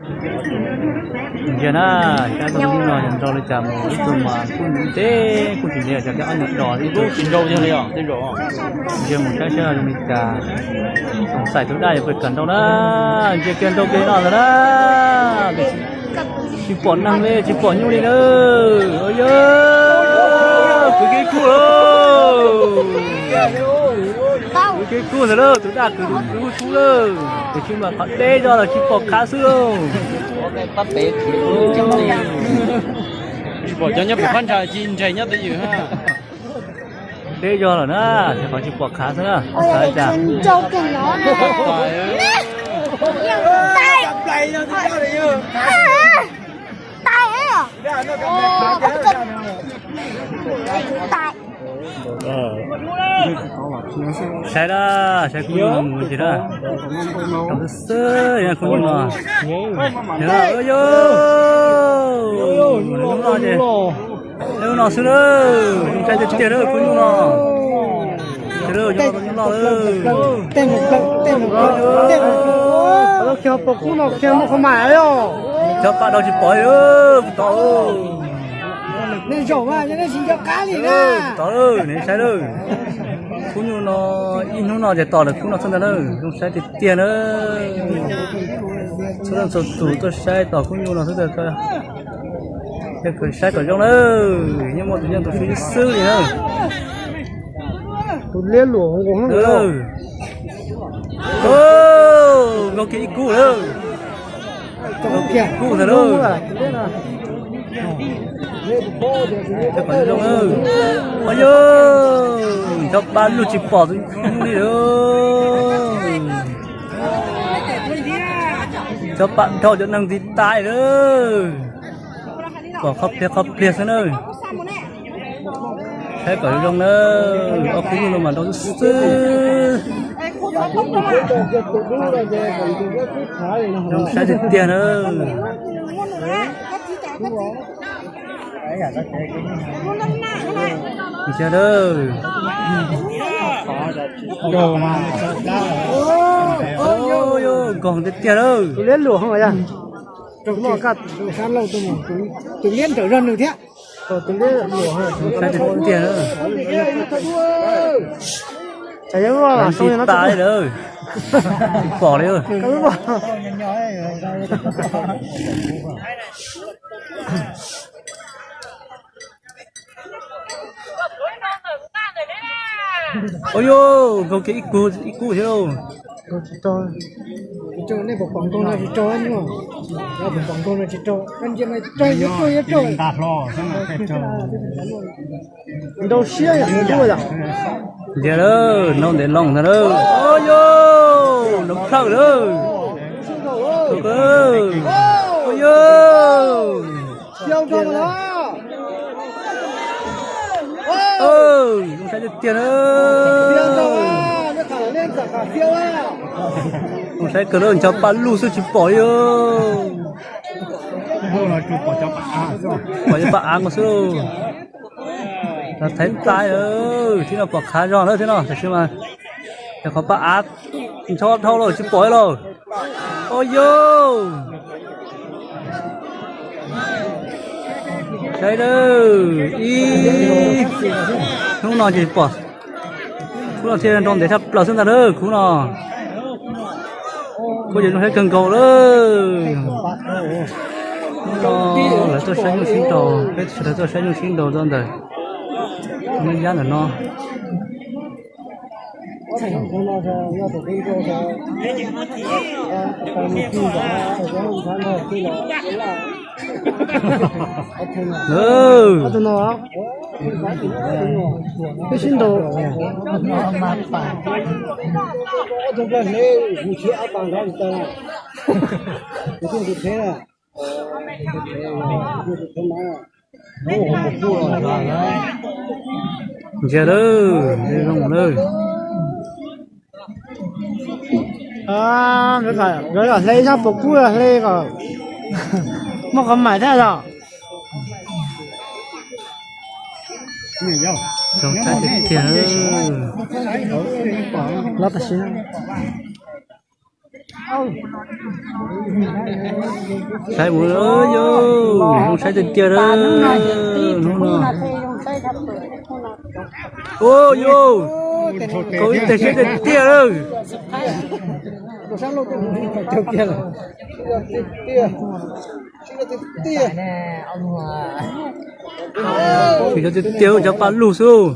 Ntsia na, saib tus nyuj no yog nrau li cas mas ib tug mas kuj ntev kuj tsis ntev, cov thiab ob nyuag dos kuj tsis nrau yog li os. Ntsia mus saib saib zoo li cas, xoom xaim tus daj yuav pes kawm nrau na, ntsia kiag nrau kiag no ntag na. Tsis pom neeg li, tsis pom nyuj li na. Yog, kwv kev kuj lawm. Kwv kev kuj ntag lauj, tus daj kwv kuj kub lawm. Tiam sis mas qhov deb zog los tsis pom khav xwb lauj. Tsis pom cov nyob pem qab ntsha, ci ntseg nyob twj ywm ha. Deb zog lawm na, ces qhov tsis pom khav xwb na, xav li cas. Saib na, saib khub nyuj no mus tsis na. Rau xwb xwb khub nyuj no. Yog, hnub no ces, hnub no xwb na, zoo saib tiag tiag na khub nyuj no. Ces lawm, nyuj no, nyuj no lawm. Tej mus plaws, tej mus plaws, tej mus plaws. Cov pom kub no kiag muaj qhov mas os. Cov pam dhau tsis pom li, kuv tod. Nej zaum mas nej tsis nco qab li na. Tod lawm, nej saib lawm. Khub nyuj no ib hnub no ces tom lawm khub no txog ntag na, zoo saib tiag tiag na. Txhua leej txhua tus tuaj saib tom khub nyuj no xwb, saib kom zoo na. Yeej muaj tus yeej tus xwb xwb li na. Tus liab luam nkaus. Nkaus kiag ib kub lawm. Nkaus kiag ib kub ntag lauj. Cov pam zoo, au yog, cov pam lug tsis pom tus nyuj li lawm. Cov pam dhau cov neeg nti tas lawm. Pom qhov pliag qhov pliag xwb na. Saib kom zoo na, ob khub nyuj no mas nrau xwb xwb. Zoo saib tiag tiag na. Ntsia lawm. Nkaug tiag tiag lawm. Tus liab nrawm zog nws thiab. Saib tiag tiag. Nti tas li lawm. Tsis pom li. Au yog, nkaug kiag ib kub ib kub thiab lauj. Nej puas pom nkaug no tsis raug, puas pom nkaug no tsis raug, koj ntsia mas raug yuav raug yuav raug. Nrau siab yom, nrau siab yom. Ntsia lawm, nrau ntev loo ntag lawm. Au yog, nrau plhawj lawm. Au yog. Zoo saib tiag tiag na. Zoo saib kawg lawm, ncho paj lug xwb tsis pom li. Pom cov paj av nkaus xwb. Los thaiv tais, thiab no pom khav zog lawm thiab no, tab sis mas cov qhov paj av ncho dhau lawm tsis pom li lauj. Au yog. Saib na, ib hnub no ces pom, khub no thiaj nrau ntev tshaj plaws xwb ntag na khub no. Kuj yog zoo saib kawg nkaus lawm. Hnub no lawv tuaj saib nyuj sib nraus, peb sawv daws tuaj saib nyuj sib nraus rau ntawm Nab Yab ntawm no. Peb sib nraus. Ntsia lawm, zoo lawm. Nkawd kom hle ib sab pos kub los hle kom muaj qhov maim thiab yom. Zoo saib tiag tiag. Los tam sim no. Saib mus, yus zoo saib tiag tiag na. Hnub no, yus, koj ib teg siab tiag tiag lawm. Tiag tiag, cov paj lug xwb.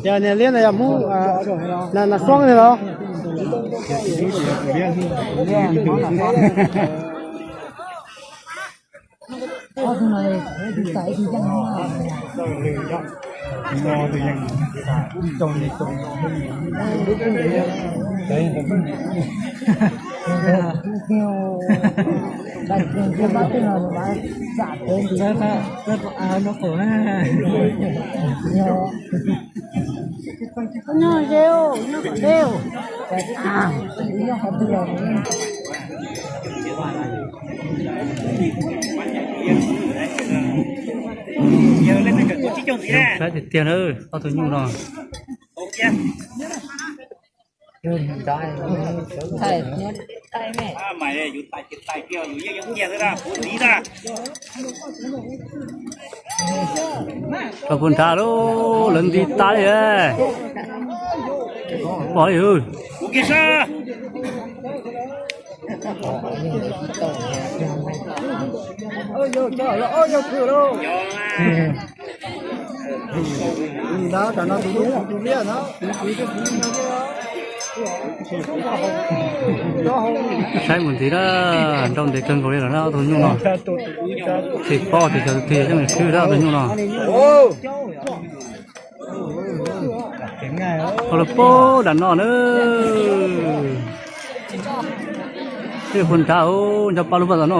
Saib tiag tiag na, ob tug nyuj no. Rau puag nrad lauj, lawv nti tas li. Pom li. Saib mus ntxiv na, nrau ntev kawg nkaus li lawm na ob tug nyuj no. Tsis paub tias xyov tus twg yeej swb na ob tug nyuj no. Ua lawv paub dam no na. Tej puag nrad, nco pa lug paj tom no.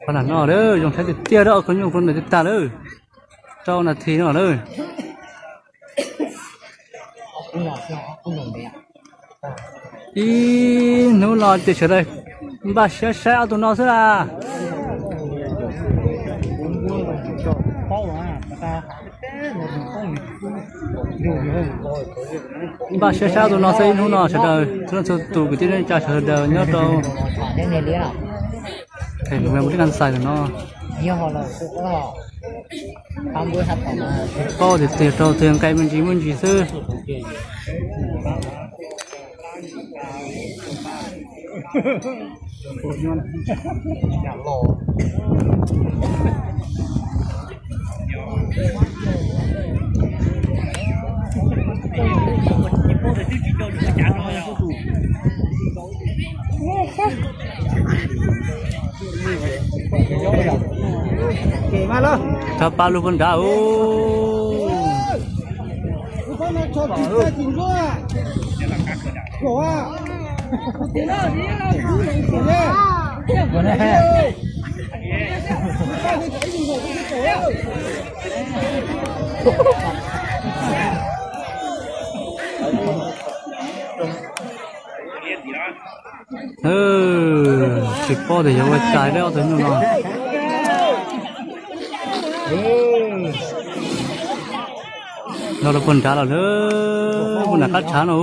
Qhov no zoo saib tiag tiag, ob tug nyuj qhov ntawd tag lawm, rau nas this no lawm. Ib hnub no ces sawv daws npaj siab saib ob tug no xwb las. Npaj siab saib ob tug no xwb, ib hnub no sawv daws txhua leej txhua tus kwv tij neej tsa sawv daws nyob rau Pem Nus Mes Npus Tib Kas Xais ntawm no, paub tias twg yog raug twg yog nqaij me ntsis me ntsis xwb. Rho paj lug puag nrad os. Tsis paub tias yog ua cas li ob tug nyuj no. Los rau puag nrad los na, puag nram qab tshav no.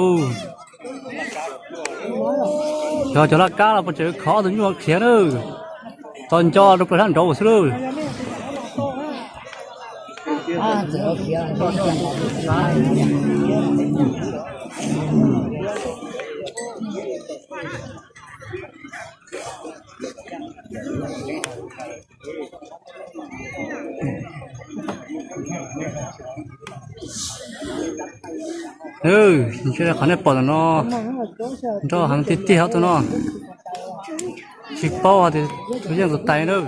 Xyov cov laj kab los puas tseem khov ob tug nyuj khiav na. Tos nco rau plaws sab nraud xwb lauj. Ntshe qhov nej pom ntawm no nrog heev tiag tiag ob tug no. Tsis paub tias tus yeej tus tais na.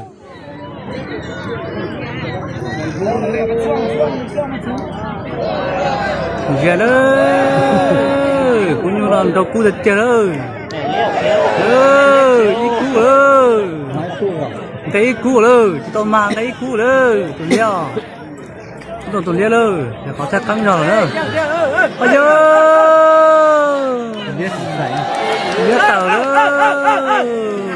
Ntsia lawm, kub nyuj no nrau kub tiag tiag lawm. Ib kub, nqe ib kub lawm, tsis tau mag nqe ib kub lawm tus liab. Tus liab lawm, qhov thaij qeeb zog lawm na. Yog, Tawm lawm.